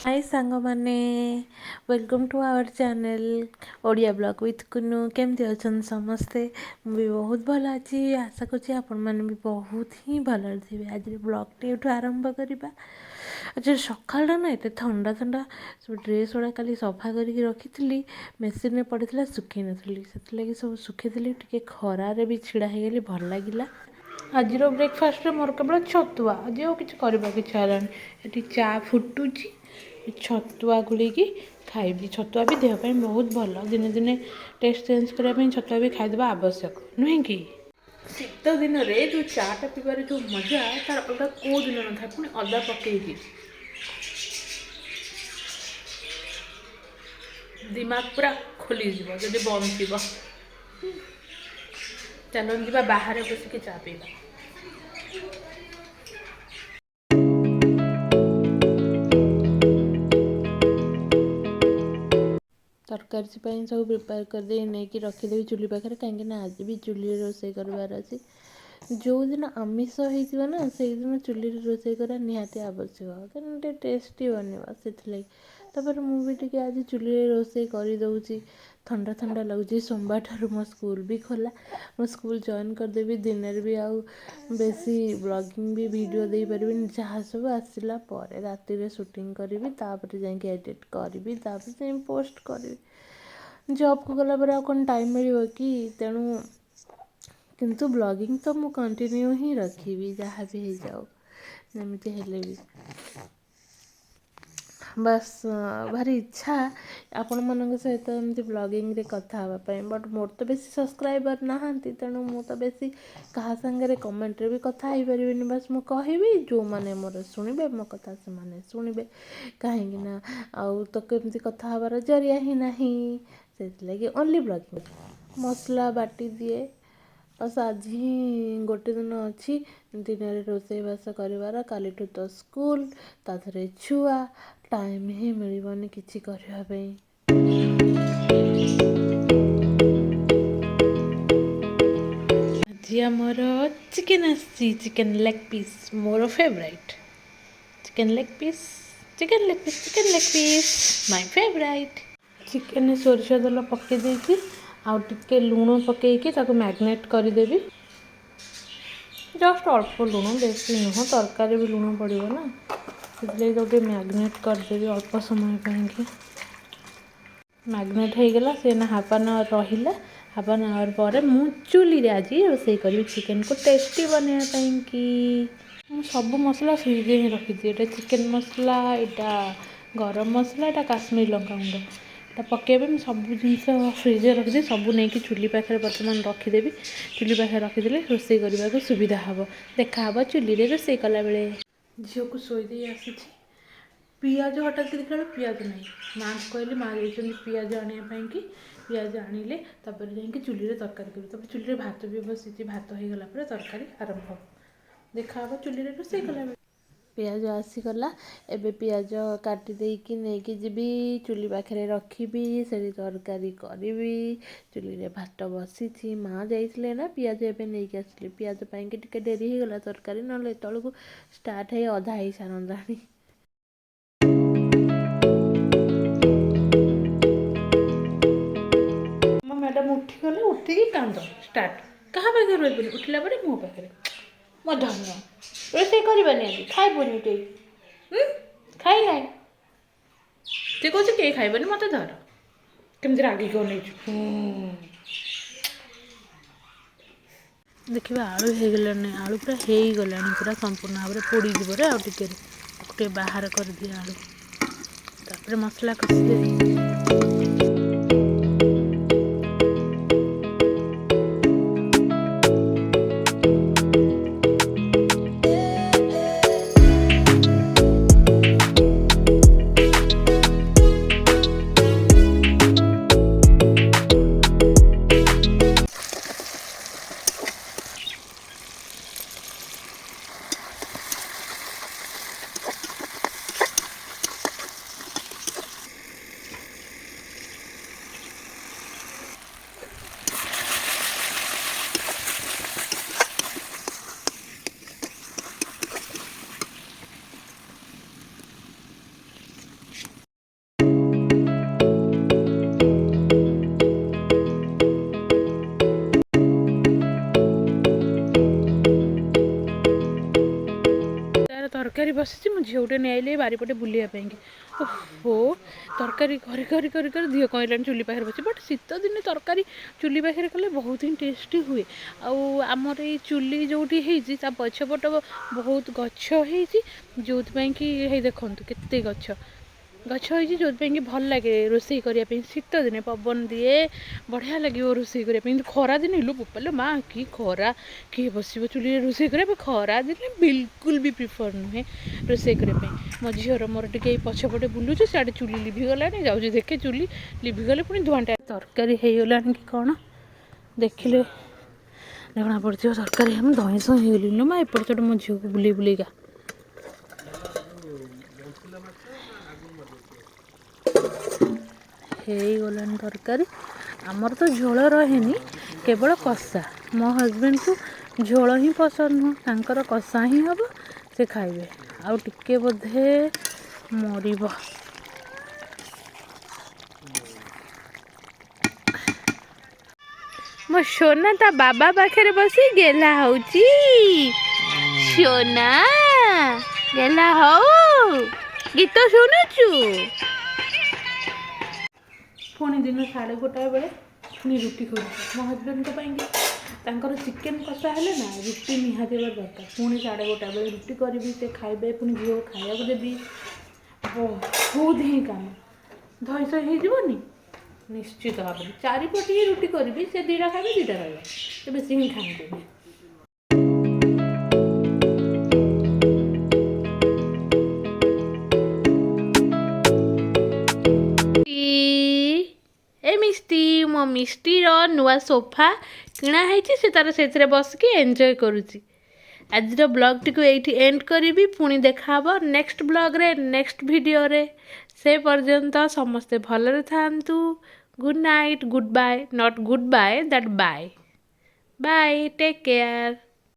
High ସାଙ୍ଗମାନେ, welcome to our channel Odia blog with Kunu. କେମିତି ଅଛନ୍ତି ସମସ୍ତେ? ମୁଁ ବି ବହୁତ ଭଲ ଅଛି। ଆଶା କରୁଛି ଆପଣମାନେ ବି ବହୁତ ହିଁ ଭଲରେ ଥିବେ। ଆଜିର ବ୍ଲଗ୍ଟି ଏଇଠୁ ଆରମ୍ଭ କରିବା। ଆଚ୍ଛା, ସକାଳଟା ନା ଏତେ ଥଣ୍ଡା ଥଣ୍ଡା, ସବୁ ଡ୍ରେସ୍ ଗୁଡ଼ା କାଲି ସଫା କରିକି ରଖିଥିଲି, ମେସିନ୍ରେ ପଡ଼ିଥିଲା, ଶୁଖେଇ ନଥିଲି, ସେଥିଲାଗି ସବୁ ଶୁଖେଇଥିଲି। ଟିକେ ଖରାରେ ବି ଛିଡ଼ା ହେଇଗଲି, ଭଲ ଲାଗିଲା। ଆଜିର ବ୍ରେକଫାଷ୍ଟରେ ମୋର କେବଳ ଛତୁଆ, ଆଜି ଆଉ କିଛି କରିବାକୁ ଇଚ୍ଛା ହେଲାନି। ଏଠି ଚା ଫୁଟୁଛି, ଛତୁଆ ଗୋଳେଇକି ଖାଇବି। ଛତୁଆ ବି ଦେହ ପାଇଁ ବହୁତ ଭଲ। ଦିନେ ଦିନେ ଟେଷ୍ଟ ଚେଞ୍ଜ କରିବା ପାଇଁ ଛତୁଆ ବି ଖାଇଦେବା ଆବଶ୍ୟକ, ନୁହେଁ କି? ଶୀତ ଦିନରେ ଯେଉଁ ଚାଟା ପିଇବାର ଯେଉଁ ମଜା, ତାର ଅଲଗା କେଉଁ ଦିନ ନଥାଏ। ପୁଣି ଅଦା ପକେଇକି ଦିମାଗ ପୁରା ଖୋଲିଯିବ ଯଦି ବନ୍ଦ ଥିବ। ଚାଲନ୍ତୁ ଯିବା ବାହାରେ ବସିକି ଚା ପିଇବା। ତରକାରୀ ପାଇଁ ସବୁ ପ୍ରିପେୟାର କରିଦେଇ ନେଇକି ରଖିଦେବି ଚୁଲି ପାଖରେ, କାହିଁକିନା ଆଜି ବି ଚୁଲିରେ ରୋଷେଇ କରିବାର ଅଛି। ଯେଉଁଦିନ ଆମିଷ ହେଇଥିବ ନା, ସେଇଦିନ ଚୁଲିରେ ରୋଷେଇ କରିବା ନିହାତି ଆବଶ୍ୟକ, କାରଣ ଟିକେ ଟେଷ୍ଟି ବନିବ ସେଥିଲାଗି। ତାପରେ ମୁଁ ବି ଟିକେ ଆଜି ଚୁଲିରେ ରୋଷେଇ କରିଦେଉଛି, ଥଣ୍ଡା ଥଣ୍ଡା ଲାଗୁଛି। ସୋମବାର ଠାରୁ ମୋ ସ୍କୁଲ ବି ଖୋଲା, ମୁଁ ସ୍କୁଲ ଜଏନ୍ କରିଦେବି। ଦିନରେ ବି ଆଉ ବେଶୀ ବ୍ଲଗିଂ ବି ଭିଡ଼ିଓ ଦେଇପାରିବିନି, ଯାହା ସବୁ ଆସିଲା ପରେ ରାତିରେ ସୁଟିଂ କରିବି, ତାପରେ ଯାଇକି ଏଡ଼ିଟ୍ କରିବି, ତାପରେ ଯାଇ ପୋଷ୍ଟ କରିବି। ଜବ୍କୁ ଗଲା ପରେ ଆଉ କ'ଣ ଟାଇମ୍ ମିଳିବ କି? ତେଣୁ କିନ୍ତୁ ବ୍ଲଗିଂ ତ ମୁଁ କଣ୍ଟିନ୍ୟୁ ହିଁ ରଖିବି, ଯାହା ବି ହେଇଯାଉ, ଯେମିତି ହେଲେ ବି। ବାସ୍, ଭାରି ଇଚ୍ଛା ଆପଣମାନଙ୍କ ସହିତ ଏମିତି ବ୍ଲଗିଂରେ କଥା ହେବା ପାଇଁ, ବଟ୍ ମୋର ତ ବେଶୀ ସବସ୍କ୍ରାଇବର୍ ନାହାନ୍ତି, ତେଣୁ ମୁଁ ତ ବେଶୀ କାହା ସାଙ୍ଗରେ କମେଣ୍ଟରେ ବି କଥା ହେଇପାରିବିନି। ବାସ୍ ମୁଁ କହିବି, ଯେଉଁମାନେ ମୋର ଶୁଣିବେ ମୋ କଥା ସେମାନେ ଶୁଣିବେ, କାହିଁକି ନା ଆଉ ତ କେମିତି କଥା ହେବାର ଜରିଆ ହିଁ ନାହିଁ। ସେଥିଲାଗି ଓନ୍ଲି ବ୍ଲଗିଂ। ମସଲା ବାଟି ଦିଏ। ବାସ୍, ଆଜି ହିଁ ଗୋଟେ ଦିନ ଅଛି ଦିନରେ ରୋଷେଇବାସ କରିବାର। କାଲିଠୁ ତ ସ୍କୁଲ, ତା ଦେହରେ ଛୁଆ, ଟାଇମ୍ ହିଁ ମିଳିବନି କିଛି କରିବା ପାଇଁ। ଆଜି ଆମର ଚିକେନ୍ ଆସିଛି, ଚିକେନ୍ ଲେଗ୍ ପିସ୍, ମୋର favourite chicken leg piece, chicken leg piece, chicken leg piece my favourite. Chicken ସୋରିଷ ତେଲ ପକାଇ ଦେଇଛି, ଆଉ ଟିକେ ଲୁଣ ପକାଇକି ତାକୁ ମ୍ୟାରିନେଟ୍ କରିଦେବି। ଜଷ୍ଟ ଅଳ୍ପ ଲୁଣ, ବେଶୀ ନୁହଁ, ତରକାରୀ ବି ଲୁଣ ପଡ଼ିବ ନା, ସେଥିଲାଗି ତାକୁ ଟିକେ ମ୍ୟାରିନେଟ୍ କରିଦେବି ଅଳ୍ପ ସମୟ ପାଇଁକି। ମ୍ୟାରିନେଟ୍ ହେଇଗଲା, ସେ ନା ହାଫ୍ ଆନ୍ ଆୱାର ରହିଲା। ହାଫ୍ ଆନ୍ ଆୱାର ପରେ ମୁଁ ଚୁଲିରେ ଆଜି ରୋଷେଇ କରିବି ଚିକେନ୍କୁ ଟେଷ୍ଟି ବନେଇବା ପାଇଁକି। ମୁଁ ସବୁ ମସଲା ଫ୍ରିଜ୍ରେ ହିଁ ରଖିଦିଏ। ଏଇଟା ଚିକେନ୍ ମସଲା, ଏଇଟା ଗରମ ମସଲା, ଏଇଟା କାଶ୍ମୀର ଲଙ୍କା ଗୁଣ୍ଡ, ଏଇଟା ପକାଇବା ପାଇଁ ମୁଁ ସବୁ ଜିନିଷ ଫ୍ରିଜ୍ରେ ରଖିଦିଏ। ସବୁ ନେଇକି ଚୁଲି ପାଖରେ ବର୍ତ୍ତମାନ ରଖିଦେବି। ଚୁଲି ପାଖରେ ରଖିଦେଲେ ରୋଷେଇ କରିବାକୁ ସୁବିଧା ହେବ। ଦେଖା ହେବ ଚୁଲିରେ ରୋଷେଇ କଲାବେଳେ। ଝିଅକୁ ଶୋଇ ଦେଇ ଆସିଛି। ପିଆଜ ହଠାତ୍ ଦେଖିଲା ବେଳକୁ ପିଆଜ ନାହିଁ। ମାଆଙ୍କୁ କହିଲି, ମାଆ ଯାଇଛନ୍ତି ପିଆଜ ଆଣିବା ପାଇଁକି। ପିଆଜ ଆଣିଲେ ତାପରେ ଯାଇକି ଚୁଲିରେ ତରକାରୀ କରିବି। ତାପରେ ଚୁଲିରେ ଭାତ ବି ବସିଛି, ଭାତ ହେଇଗଲା ପରେ ତରକାରୀ ଆରମ୍ଭ ହେବ। ଦେଖା ହେବ ଚୁଲିରେ ରୋଷେଇ କଲାବେଳେ। ପିଆଜ ଆସିଗଲା, ଏବେ ପିଆଜ କାଟି ଦେଇକି ନେଇକି ଯିବି, ଚୁଲି ପାଖରେ ରଖିବି, ସେଠି ତରକାରୀ କରିବି। ଚୁଲିରେ ଭାତ ବସିଛି। ମା ଯାଇଥିଲେ ନା ପିଆଜ ଏବେ ନେଇକି ଆସିଲି। ପିଆଜ ପାଇଁକି ଟିକେ ଡେରି ହେଇଗଲା ତରକାରୀ, ନହେଲେ ଏତେବେଳକୁ ଷ୍ଟାର୍ଟ ହେଇ ଅଧା ହେଇସାରନ୍ତାଣି। ମୋ ମ୍ୟାଡ଼ାମ୍ ଉଠିଗଲେ, ଉଠିକି କାନ୍ଦ ଷ୍ଟାର୍ଟ। କାହା ପାଖରେ ରହିବନି, ଉଠିଲା ପରେ ମୋ ପାଖରେ। ମୋ ଧନ, ରୋଷେଇ କରିବାନି ଆଜି, ଖାଇବୁନି କେହି, ଖାଇ ନାହିଁ। ସେ କହୁଛି କେହି ଖାଇବନି, ମୋତେ ଧର। କେମିତି ରାଗିକି ଅନେଇଛୁ। ଦେଖିବା ଆଳୁ ହେଇଗଲାଣି, ଆଳୁ ପୁରା ହେଇଗଲାଣି, ପୁରା ସମ୍ପୂର୍ଣ୍ଣ ଭାବରେ ପୋଡ଼ିଯିବରେ ଆଉ ଟିକେ। ତାକୁ ଟିକେ ବାହାର କରିଦିଏ ଆଳୁ, ତାପରେ ମସଲା କଷିଦେବି। ବସିଛି। ମୁଁ ଝିଅକୁ ଟିକେ ନେଇଆଇଲି ବାରିପଟେ ବୁଲିବା ପାଇଁକି। ଓହୋ, ତରକାରୀ କରି କରି କରି କରି ଦିହ କ'ଣ ହେଲାଣି ଚୁଲି ପାଖରେ ବସି। ବଟ୍ ଶୀତ ଦିନେ ତରକାରୀ ଚୁଲି ପାଖରେ କଲେ ବହୁତ ହିଁ ଟେଷ୍ଟି ହୁଏ। ଆଉ ଆମର ଏଇ ଚୁଲି ଯେଉଁଠି ହେଇଛି, ତା ପଛପଟ ବହୁତ ଗଛ ହେଇଛି, ଯେଉଁଥିପାଇଁ କି ହେଇ ଦେଖନ୍ତୁ କେତେ ଗଛ ଗଛ ହେଇଛି, ଯେଉଁଥିପାଇଁ କି ଭଲ ଲାଗେ ରୋଷେଇ କରିବା ପାଇଁ। ଶୀତ ଦିନେ ପବନ ଦିଏ, ବଢ଼ିଆ ଲାଗିବ ରୋଷେଇ କରିବା ପାଇଁ। କିନ୍ତୁ ଖରା ଦିନେ ଇଲୋ ବୋପାଲୋ ମା, କି ଖରା! କିଏ ବସିବ ଚୁଲିରେ ରୋଷେଇ କରିବା ପାଇଁ? ଖରା ଦିନେ ବିଲକୁଲ ବି ପ୍ରିଫର୍ ନୁହେଁ ରୋଷେଇ କରିବା ପାଇଁ। ମୋ ଝିଅର ମୋର ଟିକେ ଏଇ ପଛପଟେ ବୁଲୁଛୁ। ସିଆଡ଼େ ଚୁଲି ଲିଭିଗଲାଣି, ଯାଉଛି ଦେଖେ। ଚୁଲି ଲିଭିଗଲେ ପୁଣି ଧୂଆଁଟା। ତରକାରୀ ହେଇଗଲାଣି କି କ'ଣ ଦେଖିଲେ ଜଣା ପଡ଼ିଯିବ। ତରକାରୀ ମୁଁ ଧଇଁ ସଇଁ ହେଇଗଲିଣି ଲୋ ମା, ଏପଟ ସେପଟ ମୋ ଝିଅକୁ ବୁଲେଇ ବୁଲେଇକା। ହେଇଗଲାଣି ତରକାରୀ। ଆମର ତ ଝୋଳ ରହେନି, କେବଳ କଷା। ମୋ ହଜବେଣ୍ଡକୁ ଝୋଳ ହିଁ ପସନ୍ଦ ନୁହଁ, ତାଙ୍କର କଷା ହିଁ ହେବ, ସେ ଖାଇବେ। ଆଉ ଟିକେ ବୋଧେ ମରିବ। ମୋ ସୋନା ତା ବାବା ପାଖରେ ବସି ଗେହ୍ଲା ହଉଛି। ସୋନା, ଗେହ୍ଲା ହଉ, ଗୀତ ଶୁଣୁଛୁ? ପୁଣି ଦିନ 1:30 ବେଳେ ପୁଣି ରୁଟି କରୁଛି ମୋ ହଜବେଣ୍ଡଙ୍କ ପାଇଁକି। ତାଙ୍କର ଚିକେନ୍ କଷା ହେଲେ ନା ରୁଟି ନିହାତି ହେବା ଦରକାର। ପୁଣି 1:30 ବେଳେ ରୁଟି କରିବି, ସେ ଖାଇବେ, ପୁଣି ଝିଅକୁ ଖାଇବାକୁ ଦେବି। ବହୁତ ହିଁ କାମ, ଧଇଁ ସଇଁ ହେଇଯିବନି ନିଶ୍ଚିତ ଭାବରେ। ଚାରିପଟ ହିଁ ରୁଟି କରିବି, ସେ 2ଟା ଖାଇବେ, 2ଟା ରହିବ। ସେ ବେଶୀ ହିଁ ଖାଆନ୍ତିନି। ଏ ମିଷ୍ଟି, ମୋ ମିଷ୍ଟିର ନୂଆ ସୋଫା କିଣା ହେଇଛି, ସେ ତାର ସେଥିରେ ବସିକି ଏନ୍ଜୟ କରୁଛି। ଆଜିର ବ୍ଲଗ୍ଟିକୁ ଏଇଠି ଏଣ୍ଡ କରିବି। ପୁଣି ଦେଖାହେବ ନେକ୍ସଟ ବ୍ଲଗ୍ରେ, ନେକ୍ସଟ ଭିଡ଼ିଓରେ। ସେ ପର୍ଯ୍ୟନ୍ତ ସମସ୍ତେ ଭଲରେ ଥାଆନ୍ତୁ। Good night, good bye, not good bye, that bye bye, take care.